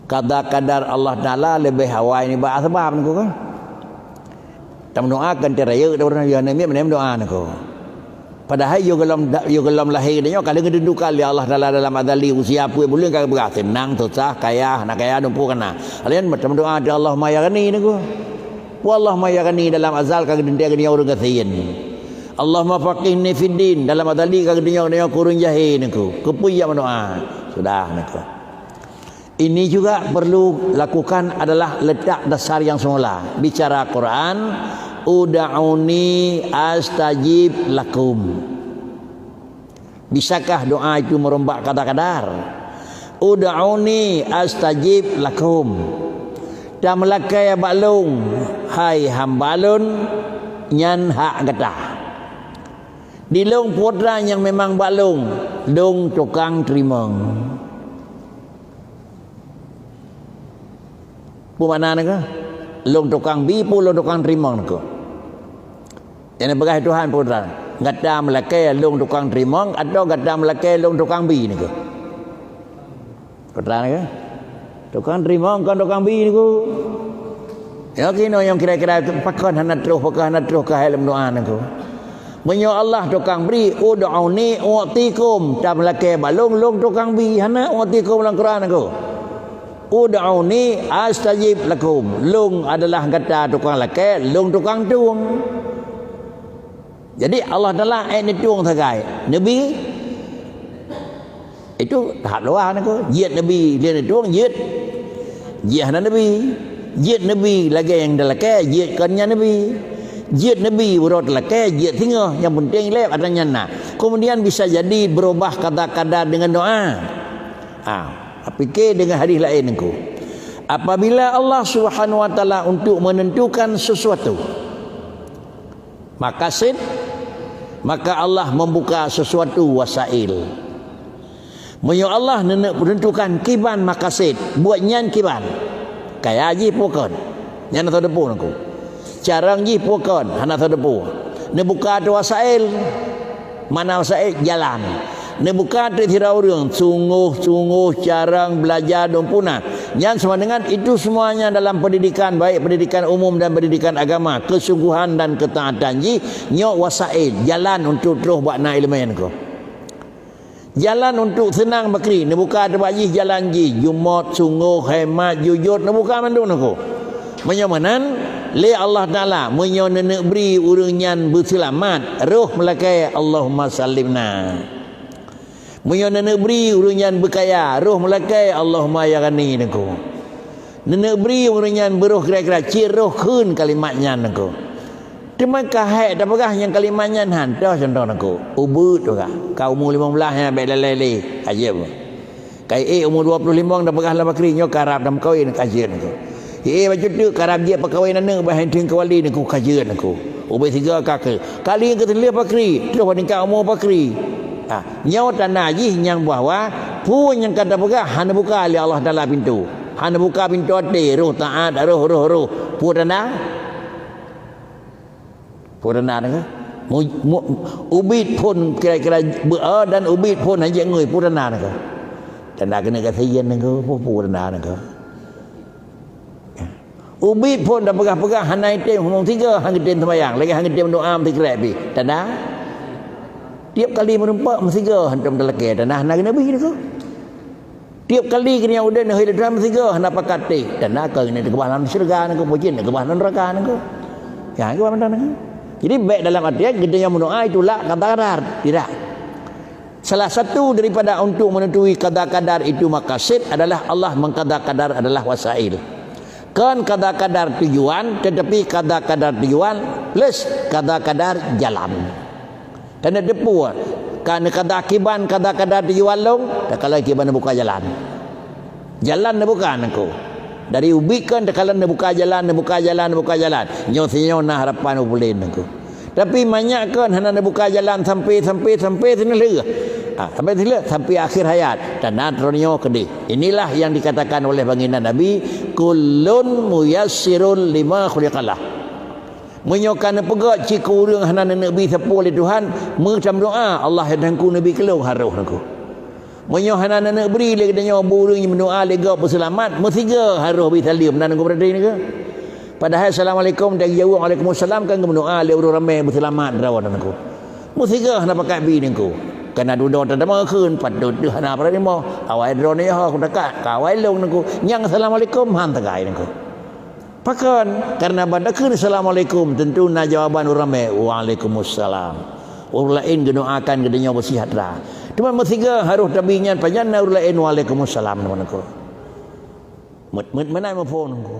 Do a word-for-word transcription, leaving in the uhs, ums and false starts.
Kada kadar Allah Taala leubeh awai nibak asbab niko kan. Tameudoa kan terayeuk taureueng ya namiet meudoa niko. Padahai yo golom yo golom lahé nyoe ka lheueh geutentukan lé Allah Taala dalam azali usia pue buleuen ka geupeugah seunang susah kaya hana kaya dumpu kana. Laén tameudoa di Allahumma ya ghani niko. Wa Allahumma ya ghani dalam azal ka geutentukan ureueng gasien. Allahumma faqihni fid din dalam azali ka geutentukan ureueng jahé niko. Keupeue ya meudoa? Sudah niko. Ini juga perlu lakukan adalah letak dasar yang semula. Bicara Quran, "Ud'uni astajib lakum." Bisakah doa itu merombak kada kadar? "Ud'uni astajib lakum." Tameulakée bak lôn, hai hamba lôn, nyan hak gata. Di lôn putra nyang memang bak lôn, lôn tukang teurimong. Peue makna niko? Lôn tukang bi, peue lôn tukang teurimong niko? Nyang peugah Tuhan peue Tuhan? Gata meulakée lôn tukang teurimong atau gata meulakée lôn tukang bi niko? Peue Tuhan niko? Tukang teurimong kon tukang bi niko. Ya kinoe nyang kira-kira pakon hana troh, pakon hana troh keuhai lom doa niko. Meunyoe Allah tukang bri, "Ud'uni u'tikum," tameulakée bak lôn, lôn tukang bi, hana "u'tikum" lam Quran niko. "Ud'uni astajib lakum." Lôn adalah gata tukang lakée, lôn tukang tueng. Jadi Allah Taala ék neutueng sagai. Neubi itu tahap luwa niko. Jeuet neubi lé neutueng jeuet. Jeuet hana neubi. Jeuet neubi lagée nyang talakée, jeuet kon nyan neubi. Jeuet neubi uroe talakée, jeuet singoh. Nyang penting lé ata nyan na. Kemudian bisa jadi berubah kada kadar dengan doa. Ah, pike dengan hadis laén niko. Apabila Allah Subhanahu wa Taala untuk menentukan sesuatu, makasid, maka Allah membuka sesuatu wasail. Meunyoe Allah neuneuek tentukan kiban makasid, buet nyan kiban. Kaya jih peue kon. Nyan hana teudepu niko. Carông jih peue kon, hana teudepu. Neubuka tu wasail. Mana wasail? Jalan. Neubuka teuk sidroe ureuëng, sunggoh-sunggoh carông belajar dum puna. Nyan sama dengan itu semuanya dalam pendidikan, baik pendidikan umum dan pendidikan agama, kesungguhan dan ketaatan jih, nyoe wasail, jalan untuk troh bak na iéleumé niko. Jalan untuk seunang bakri, neubuka teuk bak jih jalan jih, jumôt, sunggoh, hemat, jujur, neubuka mandum niko. Meunyoe meunan, lé Allah Taala, meunyoe neuneuek bri ureuëng nyan beuseulamat, roh meulakée, Allahumma sallimna. Meunyoe neuneuek bri ureuëng nyan beukaya, roh meulakée, Allahumma ya ghani niko. Neuneuek bri ureuëng nyan beuroh kira-kira cit roh kheun kalimat nyan niko. Teuma ka hék tapeugah nyang kalimat nyan han, toh contoh niko. Ubeut peugah, ka umu limong blaih nyan bék lalée lé, ka jeuet. Ka ék umu dua ploh limong tapeugah lam bakri nyoe karab tameukawen, ka jeuet niko. Ék bacut teuk karab jeuet peukawen aneuk bah henteng kawali niko, ka jeuet niko. Ubé siga ka keu. Kali nyang keuteuleubah bakri, troh bak tingkat umu bakri. Ha, nyoe tanda jih nyang bahwa peue nyang ka tapeugah hana buka lé Allah Taala pintoe. Hana buka pintoe até, roh taát, roh, roh, roh. Peue tanda? Peue tanda niko? Mu-, mu-, ubit phon kira-kira beu-, dan ubit phon hana jeuet ngui, peue tanda niko? Tanda keuneuk gasien niko, peue, peue tanda niko? Ubit phon tapeugah-peugah hana item hubung tiga, hana item seumayang, lagée hana item doa meusikrek pih. Tanda? Tiep kali meurumpok meusiga hantom talakée, tanda hana geunabi niko. Tiep kali keuneuk udeb neuhôi lé Tuhan meusiga hana pakat teh, tanda keu geuneuk teukeubah lam syeuruga niko, peue jeuet teukeubah lam neuraka niko. Ya, keubah mantong niko. Jadi bék dalam arti geutanyoe meudoa itulak kata-kata, tidak. Salah satu daripada untuk menentukan kada kadar itu makasid adalah Allah mengkada kadar adalah wasail. Kon kada kadar tujuan, tetapi kada kadar tujuan plus kada kadar jalan. Tanda teupeue, ka neukada kiban kada kadar tujuan lom, takalon kiban neubuka jalan. Jalan neubuka nangku. Dari ubit kan takalon neubuka jalan, neubuka jalan, neubuka jalan. Nyoe sinyoe na harapan u pulen nangku. Tapi manyak kan hana neubuka jalan sampai, sampai, sampai sineuleue. Ha, sampai sineuleue, sampai akhir hayat. Dan na droeneuh keudeh. Inilah yang dikatakan oleh baginda Nabi, "Kullun muyassirun lima khuliqalah." Meunyoe ka neupeugah cit keu ureuëng hana neuneuk bi sapeue lé Tuhan, meutameudoa, "Allah ya Tuhanku neubi keu lôn harôh nangku." Meunyoe hana neuneuk bri lé geutanyoe bu ureuëng nyang meudoa lé gob beuseulamat, meusigoe harôh bri saleuem, na Teungku peurati nyoe. Padahai assalamualaikum dan jaweueb waalaikumsalam kan geumeudoa lé ureuëng ramé beuseulamat droe, na Teungku. Meusigoe hana pakat bri, Teungku. Kana dudoe tatamong kheun, patôt deuh hana peurati mo. Awai droeneuh ho kutakat, ka awai lôn, Teungku. Nyang assalamualaikum han tagai, Teungku. Pakon? Karena ban takheun assalamualaikum, tentu na jawaban ureuëng ramé, waalaikumsalam. Ureuëng laén geudoakan geutanyoe beusihat ra. Teuma meusigoe harôh tabri nyan, pajan na ureuëng laén waalaikumsalam, teuma Teungku. Meuet-meuet meunan muphom, Teungku.